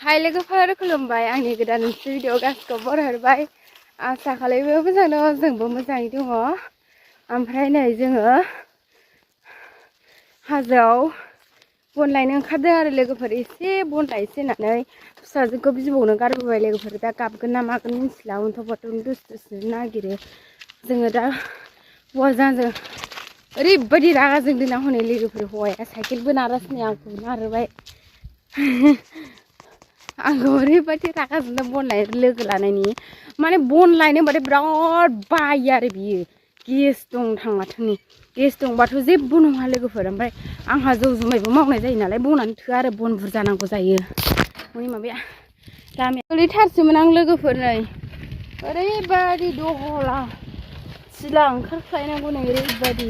हाय लोगोफोर खुलुमबाय आंनि गोदान मोनसे भिडिअ गासिखौ बरायहरबाय आसा खालामो मोजां दङ जोंबो मोजाङै दङ ओमफ्राय नै जोङो हाजोआव बन लायनो ओंखारदों आरो लोगोफोर एसे बन लायसै होननानै फिसाजोखौ बिबौनो गारबोबाय लोगोफोर दा गाबगोन ना मागोन मिथिला अन्थाव बाथावनो दुसुनो नागिरो जोङो दा हौवाजों ओरैबायदि रागा जोंदों ना हनै लोगोफोर हौवाया साइकेलबो नारासिनो आंखौ नारबाय आंखौ ओरैबायदि रागा जोंदों बन लायनो लोगो लानायनि माने बन लायनो होनबाथाय बिराद बायो आरो बियो गेस दं थांमाथोंनि गेस दंबाथ' जेबो नङा लोगोफोर ओमफ्राय आंहा जौ जुमायबो मावनाय जायो नालाय बनानो थोआ आरो बन बुरजा नांगौ जायो हनै माबाया लामाया ओरैथारसोमोन आं लोगोफोर नै ओरैबायदि दहला सिला ओंखारख्लायनांगौ नै ओरैबायदि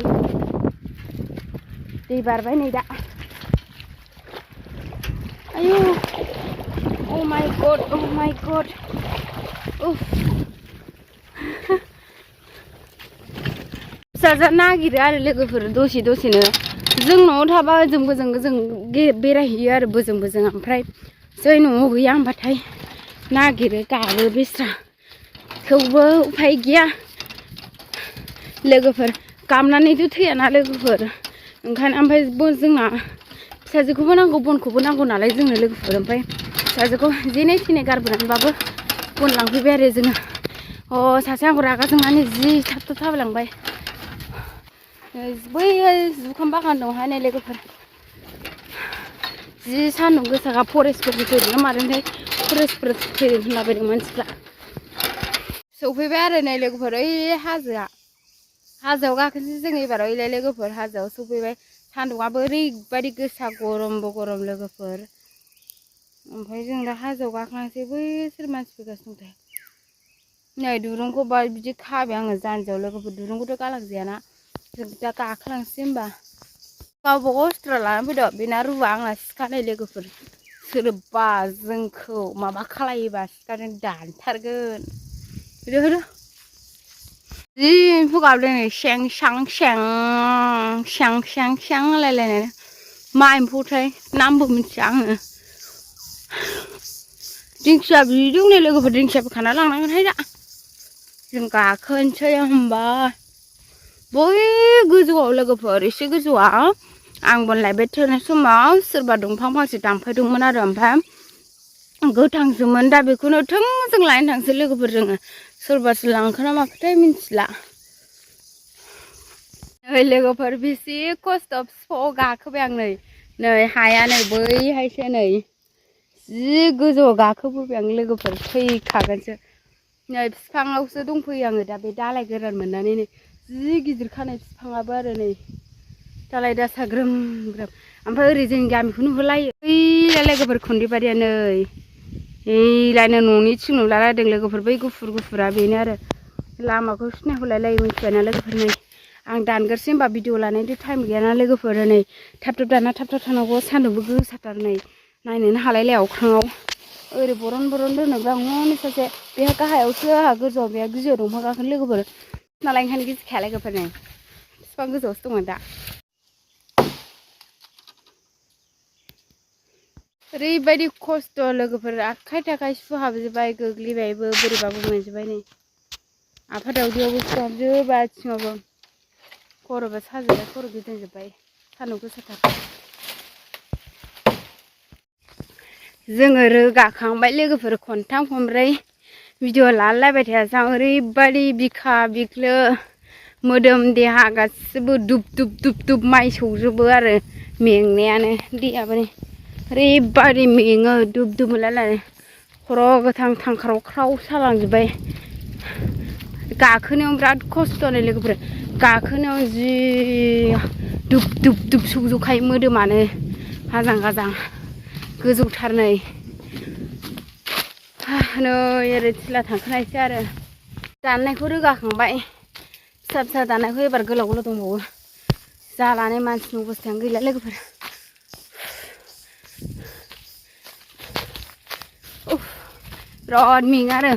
दै बारबाय नै दा आयु Oh my god, oh my god. फिसाजो नागिरो आरो लोगोफोर दसे दसेनो जों न'आव थाबा ओजों बोजों जों बेरायहैयो आरो बोजों बोजों ओमफ्राय जै न'आव गैया होनबाथाय नागिरो गाबो बेस्रा थेवबो उफाय गैया लोगोफोर गाबनानैथ' थैयाना लोगोफोर ओंखायनो ओमफ्राय जोंना फिसाजोखौबो नांगौ बनखौबो नांगौ नालाय जोंनो लोगोफोर ओमफ्राय फिसाजोखौ जेने थेने गारबोनानैबाबो बन लांफैबाय आरो जोङो सासे आंखौ रागा जोंनानै जि थाब थाब थाबायलांबाय बै जुखाम बागान दंहाय नै लोगोफोर जि सान्दुं गोसाखा फरेस्टफोरबो फैदों ना मादोंथाय फरेस्टफोर फैदों होनलाबायदों मानसिफ्रा सौफैबाय आरो नै लोगोफोर ओइ हाजोआव गाखोनोसै जों एबाराव ओइलाय लोगोफोर हाजोआव सौफैबाय सान्दुंआबो ओरैबायदि गोसा गरमबो गरम लोगोफोर ओमफ्राय जों दा हाजोआव गाखोलांसै बैसोर मानसि फैगासिनो दंथाय नै दुरुंखौ बिदि खाबाय आङो जानजियाव लोगोफोर दुरुंखौथ' गालांजायाना जों दा गाखोलांसै होमबा गावबा गाव अस्ट्रा लानानै फैदो बेना रुवा आंना सिखा नै लोगोफोर सोरबा जोंखौ माबा खालायोबा सिखाजों दानथारगोन होदो जि एम्फौ गाबदों नै सें सां सें सें सें सें होनलायलायनाय मा एम्फौथाय नामबो मिथिया आङो दिंखिया बिदों नै लोगोफोर दिंखियाबो खाना लांनांगोनहाय दा जों गाखोनोसै होमबा बै गोजौआव लोगोफोर एसे गोजौआव आं बन लायबाय थानाय समाव सोरबा दंफां फांसे दानफायदोंमोन आरो ओमफ्राय गोथांसोमोन दा बेखौनो थोंजों लायनो थांसै लोगोफोर जोङो सोरबासो लांखोना माखोथाय मिथिला नै लोगोफोर बेसे खस्थ' बिफाङाव गाखोबाय आं नै हाया नै बैहायसो नै जि गोजौआव गाखोबोबाय आं लोगोफोर थैखागोनसो नै बिफाङावसो दंफैयो आङो दा बे दालाय गोरान मोननानै नै जि गिदिर खानाय बिफाङाबो आरो नै दालाय दासा ग्रोम ग्रोम ओमफ्राय ओरै जोंनि गामिखौ नुहुरलायो ओइलाय लोगोफोर खुन्दैबारिया नै ओइलायनो न'नि थिं नुलायलायदों लोगोफोर बै गुफुर गुफुरा बेनो आरो लामाखौ सिनायहरलायलायो मिथिबायना लोगोफोर नै आं दानगोरसै होमबा भिडिअ लानायनि टाइम गैयाना लोगोफोर नै थाब थाब दाना थाब थाब थांनांगौ सान्दुंबो गोसाथार नै नायनोनो हालायलाया अख्राङाव ओरै बरन बरन दोनोब्रा हनै सासे बेहा गाहायावसो आंहा गोजौआव बेहा गोजौआव दंफां गाखोनो लोगोफोर नालाय ओंखायनो गिखाया लोगोफोर नै बिफां गोजौआवसो दंमोन दा ओरैबायदि खस्थ' लोगोफोर आखाइ थाखाइ सुहाबजोब्बाय गोग्लैबायबो बोरैबाबो मोनजोब्बाय नै आफा दावदैयावबो सुहाबजोब्बाय आथिङावबो खर'बो साजोब्बाय खर' गिदिंजोब्बाय सान्दुं गोसाथार जोङो रोगाखांबाय लोगोफोर खनथाम खनब्रै भिडिअ लालायबाय थाया जों ओरैबायदि बिखा बिख्लो मोदोम देहा गासिबो दुब दुब दुब दुब माइ सौजोबो आरो मेंनायानो दैयाबो ओरैबायदि मेङो दुब दुब मोनलायलायनाय खर' गोथां थांख्राव ख्राव सालांजोब्बाय गाखोनायाव बिराद खस्थ' नै लोगोफोर गाखोनायाव जि दुब दुब दुब सौजोबखायो मोदोमानो हाजां गाजां गोजौथार नै ओरै थिला थांखोनायसै आरो दाननायखौ रोगाखांबाय फिसा फिसा दाननायखौ एबार गोलाव गोलाव दंबावो जालानै मानसिनि अबस्थायानो गैला लोगोफोर बिराद मेङो आरो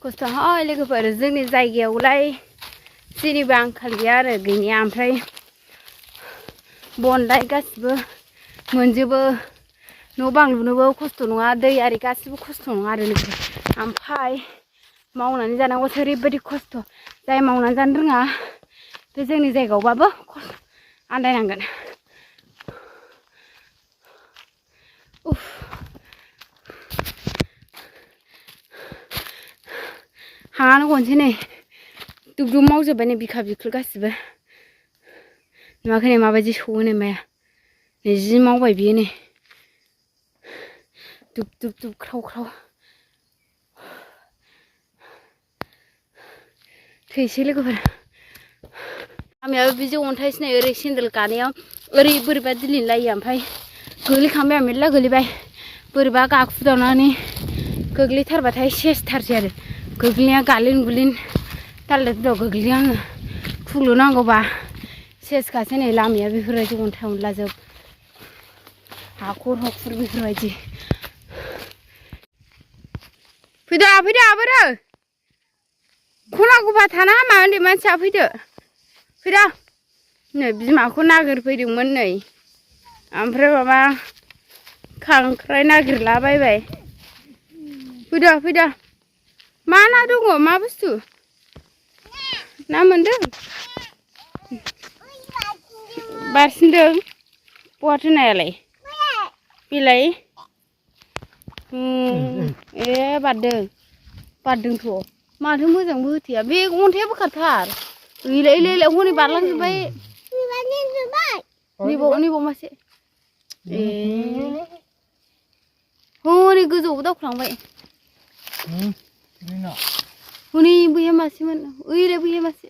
खस्थ'हाय लोगोफोर जोंनि जायगायावलाय जेनिबो आंखाल गैया आरो गैनाया ओमफ्राय बनलाय गासिबो मोनजोबो न' बां लुनोबो खस्थ' नङा दै आरि गासिबो खस्थ' नङा आरो लोगोफोर ओमफ्राय मावनानै जानांगौसो ओरैबायदि खस्थ' जाय मावनानै जानो रोङा बे जोंनि जायगायावबाबो आन्दायनांगोन उफ हाङानो गनोसै नै दुब दुब मावजोब्बाय नै बिखा बिख्लो गासिबो नुवाखै नै माबायदि सौवो नै माया नै जि मावबाय बियो नै दुब दुब दुब ख्राव ख्राव थैसै लोगोफोर लामायाबो बिजौ अन्थाइसो नै ओरै सेन्देल गानायाव ओरै बोरैबा दिलिनलायो ओमफ्राय गोग्लैखांबाय आं मेरला गोलैबाय बोरैबा गाखुदावनानै गोग्लैथारबाथाय सेसथारसै आरो गोग्लैनाया गालिन गुलिन दालदाव दुदाव गोग्लैयो आङो खुग्लुबनांगौबा सेसखासै नै लामाया बेफोरबायदि अन्थाइ अनलाजोब हाखर हाखर बेफोरबायदि फैदो आबोरो खना गफा थाना हामा उन्दै मानसिया फैदो फैदो नै बिमाखौ नागिरफैदोंमोन नै ओमफ्राय माबा खांख्राइ नागिरलाबायबाय फैदो मा ना दङ मा बुस्थु ना मोनदों बारसिनदों बहाथो नायालाय बेलाय ए बारदोंथ' माथो मोजांबो होथेया बे अन्थाइया बोखारथार ओइलाय हनै बारलांजोब्बाय नैबाव मासे ए हनै गोजौआवबो दावख्लांबाय हनै बैया मासेमोन ओइलाय बैया मासे